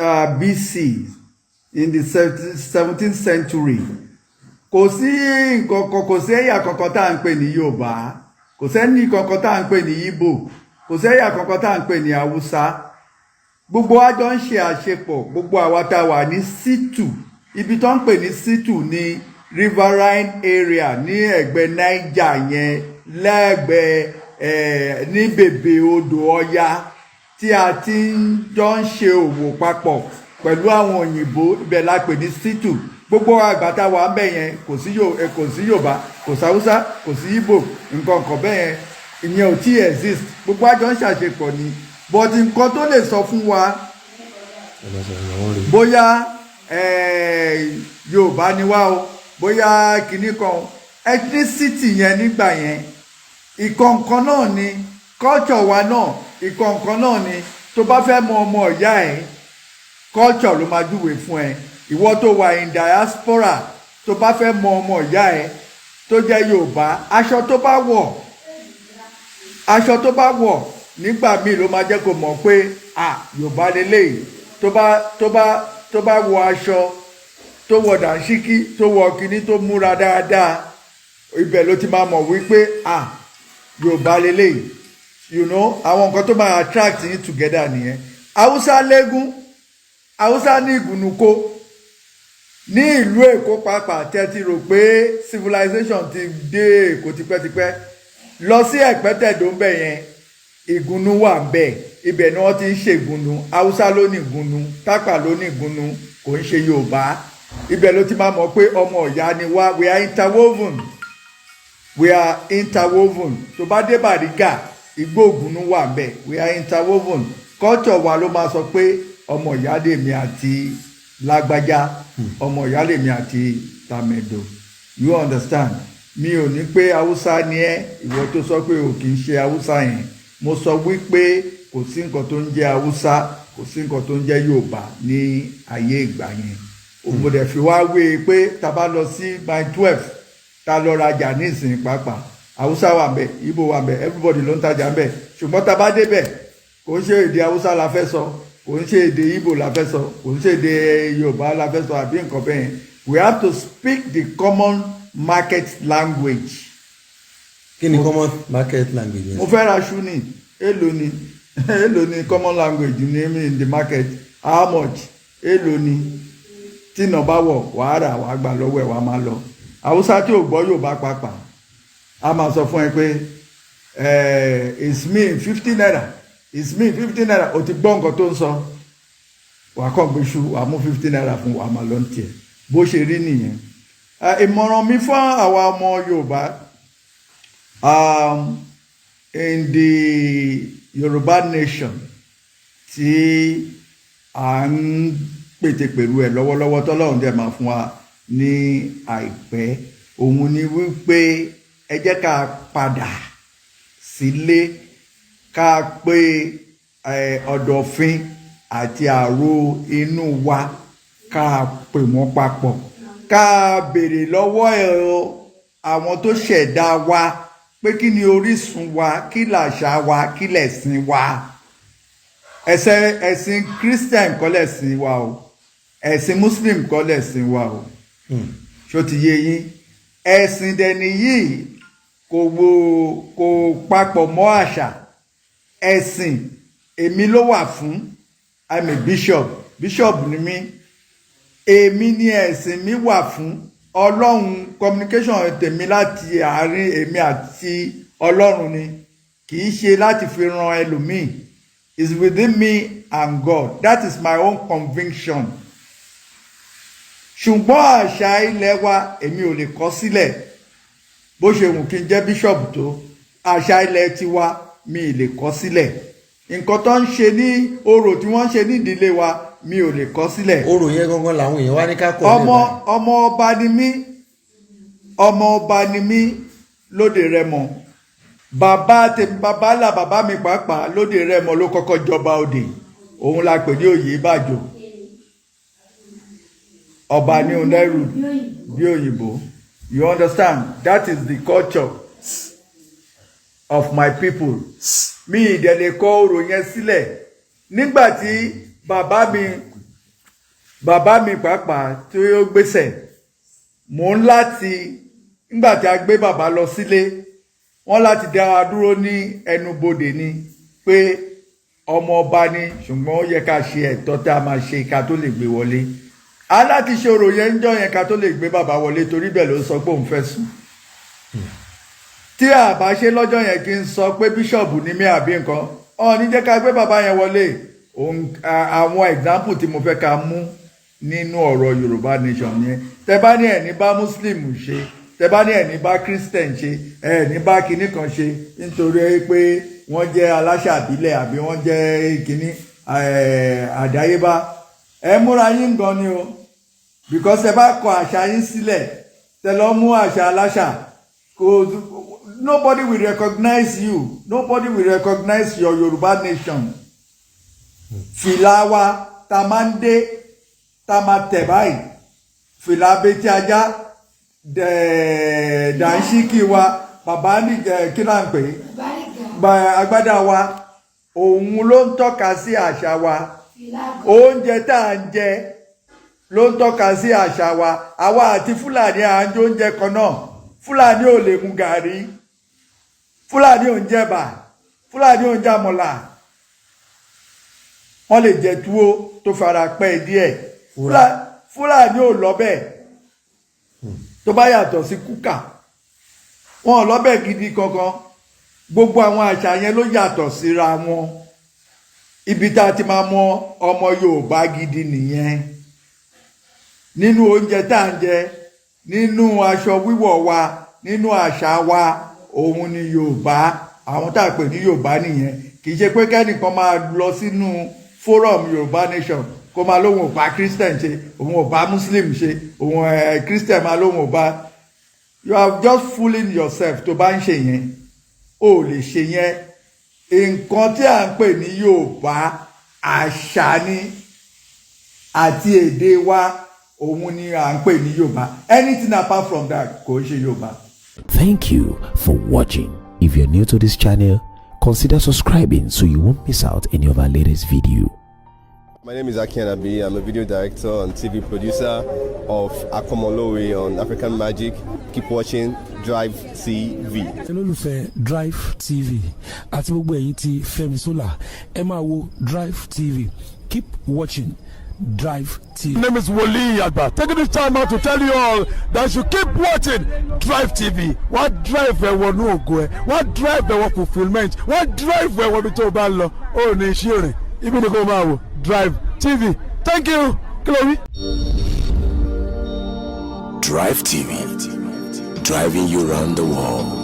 BC, in the 17th century, kò sí nǹkan kan, kò sí ẹ̀yà kankan tá à ń pè ní Yorùbá, kò sẹ́ni kankan tá à ń pè ní Ìgbò, kò sí ẹ̀yà kankan tá à ń pè ní Haúsá. Gbogbo wa jọ ń ṣe àṣepọ̀. Gbogbo àwa tá a wà ní situ, ibi tó ń pè ní situ ní riverine area ní ẹ̀gbẹ́ Niger yẹn, lẹ́gbẹ̀ẹ́ ẹ̀ ní bèbè odò Ọya tí a ti ń jọ ń ṣe òwò papọ̀ pẹ̀lú àwọn òyìnbó, ibẹ̀ la pè ní situ. Gbogbo àgbà tá a wà ń bẹ̀ yẹn, kò sí Yorùbá, kò sí Haúsá, kò sí Ìgbò, nǹkan kan bẹ́ẹ̀ yẹn, ìyẹn ò tí exist. Gbogbo àjọ ń ṣàṣepọ̀ ni, but nǹkan tó lè sọ fún wa Ẹ máa sọ̀rọ̀ àwọn rè. bóyá Yorùbá ni wá o, bóyá kinní kan o, ethnicity yẹn nígbà yẹn, ìkọ̀ǹkan náà ni. Culture wa náà, ìkọ̀ǹkan náà ni. Tó bá fẹ́ mọ ọmọ ìyá ẹ̀, culture ló máa júwèé fún ẹ. Ìwọ tó wà in diaspora, tó bá fẹ́ mọ ọmọ ìyá ẹ tó jẹ́ Yorùbá, aṣọ tó bá wọ̀ nígbà míì ló máa jẹ́ kó mọ̀ pé, à, Yorùbá lélẹ́yìí. Tó bá wọ aṣọ, tó wọ dàńṣíkí, tó wọ kinní, tó múra dáadáa, ibẹ̀ ló ti máa mọ̀ wípé, à, Yorùbá lélẹ́yìí. Àwọn nǹkan tó máa attract yín together nìyẹn. Haúsá lẹ́gùn, Haúsá ní ìgùnnùkó. Ní ìlú Èkó pàápàá, tẹ́ ti rò pé civilization ti dé Èkó tipẹ́tipẹ́, lọ sí Ẹ̀pẹ́tẹ̀dó ń bẹ̀ yẹn, ìgúnnú wà ń bẹ̀. Ibẹ̀ ni wọ́n ti ń ṣe ìgúnnu. Haúsá ló ní ìgúnnu, Tápà ló ní ìgúnnu, kò ń ṣe Yorùbá. Ibẹ̀ ló ti máa mọ̀ pé ọmọ ìyá ni wá. We are interwoven, we are interwoven. Tó bá dé Bàrígà, igbó ògúnnú wà ń bẹ̀. We are interwoven. Culture wa ló máa sọ pé ọmọ ìyá lèmi àti lágbájá, ọmọ ìyá lèmi àti tàmẹ̀dò. You understand? Mi ò ní pé Haúsá ni ẹ, ìwọ tó sọ pé o kì í ṣe Haúsá yẹn. Mo sọ wípé kò sí nǹkan tó ń jẹ́ Haúsá, kò sí nǹkan tó ń jẹ́ Yorùbá ní ayé ìgbà yẹn. Mo dẹ̀ fi wá wé e pé tá a bá lọ sí Mile 12, tá a lọ rajà nísìnyí pàápàá, Haúsá wà ń bẹ̀, Ìgbò wà ń bẹ̀, everybody ló ń tajà ń bẹ̀. Ṣùgbọ́n tá a bá débẹ̀, kò ń ṣe èdè Haúsá la fẹ́ sọ, kò ń ṣe èdè Ìgbò la fẹ́ sọ, kò ń ṣe èdè Yorùbá la fẹ́ sọ àbí nǹkan bẹ́ẹ̀. We have to speak the common market language. Kí ni common market language yẹn? Mo fẹ́ ra ṣú ni, èlò ni? Èlò ni common language ní in the market? How much? Èlò ni? Tí iná bá wọ̀, wàá rà, wàá gbà lọ́wọ́ ẹ̀, wàá máa lọ. Haúsá tí ò gbọ́ Yorùbá pàápàá, a máa sọ fún ẹ pé it's me ₦50, it's me ₦50. O ti gbọ́ nǹkan tó ń sọ, wàá kàn gbé ṣu, wàá mú ₦50 fún, wàá máa lọ ní tiẹ̀. Bó ṣe rí nìyẹn. Ìmọ̀ràn mi fún àwa ọmọ Yorùbá in the Yorùbá nation tí à ń pètèpèrú ẹ̀ lọ́wọ́lọ́wọ́, tọ́lọ́run dẹ̀ máa fún wa ní àìpẹ́, òun ni wípé ẹ jẹ́ ká padà sílé, ká pé ọ̀dọ̀fin àti àrò inú wa, ká pè wọ́n papọ̀, ká béèrè lọ́wọ́ àwọn tó ṣẹ̀dá wa pé kí ni orísun wa, kí làṣà wa, kí lẹ̀sìn wa. Ẹ̀sìn Christian kọ́ lẹ̀sìn wa o, ẹ̀sìn Muslim kọ́ lẹ̀sìn wa o. Ṣó ti yé yín? Ẹ̀sìn dẹni yìí kò wo, kò papọ̀ mọ́ àṣà. Ẹ̀sìn èmi ló wà fún. I'm a bishop, bishop ni mí. Èmi ni ẹ̀sìn mi wà fún. Ọlọ́run, communication tèmi láti àárín èmi àti Ọlọ́run ni, kì í ṣe láti fi ran ẹlòmíì. Is within me and God. That is my own conviction. Ṣùgbọ́n àṣà ilẹ̀ wa, èmi ò lè kọ̀ sílẹ̀. Bó ṣe wù kí n jẹ́ bíṣọ̀bù tó, àṣà ilẹ̀ tiwa, mi ì lè kọ̀ sílẹ̀. Nǹkan tó ń ṣe ní orò tí wọ́n ń ṣe ní ìdílé wa, mi ò lè kọ̀ sílẹ̀. Orò yẹn gangan làwọn èèyàn wá ní ká kọ̀. Ọmọ ọba ni mí, ọmọ ọba ni mí lóde Rẹ́mọ. Bàbá tèmi, bàbá là bàbá mi pàápàá lóde Rẹ́mọ ló kọ́kọ́ jọba òde. Òun la pè ní Oyè Ìbàjò, ọba ní onẹ́rù bí òyìnbó. You understand? That is the culture of my people. Mi ì dẹ̀ lè kọ orò yẹn sílẹ̀. Nígbà tí bàbá mi Bàbá mi pàápàá tí ó gbéṣẹ̀, mò ń láti, nígbà tí a gbé bàbá lọ sílé, wọ́n láti dá wa dúró ní ẹnubodè ni pé ọmọ ọba ni, ṣùgbọ́n ó yẹ ká ṣe ẹ̀tọ́ tá a máa ṣe ká tó lè gbé wọlé. A láti ṣe orò yẹn ń jọ yẹn ká tó lè gbé bàbá wọlé, torí bẹ́ẹ̀ ló sọ pé òun fẹ́ sùn. Tí a bá ṣe lọ́jọ́ yẹn, kí n sọ pé bíṣọ̀bù ní mí àbí nǹkan ọ̀ ní jẹ́ ká gbé bàbá yẹn wọlé. Àwọn example tí mo fẹ́ ká mú nínú ọ̀rọ̀ Yorùbá nation yẹn, tẹ bá ní ẹ̀ ní bá Muslim ṣe, tẹ bá ní ẹ̀ ní bá Christian ṣe, ẹ̀ ní bá kinní kan ṣe, nítorí pé wọ́n jẹ́ aláṣà àbílẹ̀ àbí wọ́n jẹ́ kinní àdáyébá, ẹ múra yín gan ni o, because ẹ bá kọ àṣà yín sílẹ̀, tẹ lọ mú àṣà aláṣà, kò, nobody will recognize you, nobody will recognize your Yorùbá nation. Fìlà wa tá máa ń dé, tá máa tẹ̀ báyìí, fìlà abetí ajá, dàńṣíkì wa, bàbá ní kí náà ń pè é, agbádá wa, òun ló ń tọ́ka sí àṣà wa. Oúnjẹ tá à ń jẹ ló ń tọ́ka sí àṣà wa. Àwa àti Fúlàní à ń jẹ oúnjẹ kan náà. Fúlàní ò lè mu gàrí, Fúlàní ò ń jẹ̀bà, Fúlàní ò ń jàmọ̀là. Wọ́n lè jẹ túwó tó fara pẹ́ díẹ̀. Fúlàní ò lọ́bẹ̀ tó bá yàtọ̀ sí kúkà, wọn ò lọ́bẹ̀ gidi kankan. Gbogbo àwọn àṣà yẹn ló yàtọ̀ síra wọn. Ibi tá a ti máa mọ ọmọ Yorùbá gidi nìyẹn, nínú oúnjẹ tá à ń jẹ, nínú aṣọ wíwọ̀ wa, nínú àṣà wa. Òun ni Yorùbá. Àwọn tá a pè ní Yorùbá nìyẹn. Kì í ṣe pé kẹ́nìkan máa lọ sínú forum Yorùbá nation, kó máa lóun ò bá Christian ṣe, òun ò bá Muslim ṣe, òun ẹ̀ Christian máa lóun ò bá. You are just fooling yourself tó bá ń ṣe yẹn. O lè ṣe yẹn. Nǹkan tí à ń pè ní Yorùbá, àṣà ni àti èdè wa. Òun ni à ń pè ní Yorùbá. Anything apart from that kò ń ṣe Yorùbá. Thank you for watching. If you're new to this channel, consider subscribing so you won't miss out any of our latest video. My name is Aki Anabi. I'm a video director and TV producer of Akomolowe on African Magic. Keep watching Drive TV. Olólùfẹ́ Drive TV àti gbogbo ẹ̀yin tí Fẹ́mi Sola, ẹ máa wo Drive TV. Keep watching Drive TV. My name is Wole Agba. Taking this time out to tell you all that you keep watching Drive TV. Wọ́n drive ẹ wọnú ògo ẹ, wọ́n drive ẹ wọ fulfilment, wọ́n drive ẹ wọ ibi tó o bá ń lọ. Ó ní iṣẹ́ rìn, ibi ni kò máa wò Drive TV. Thank you. Kí ló wí? Drive TV, driving you round the world.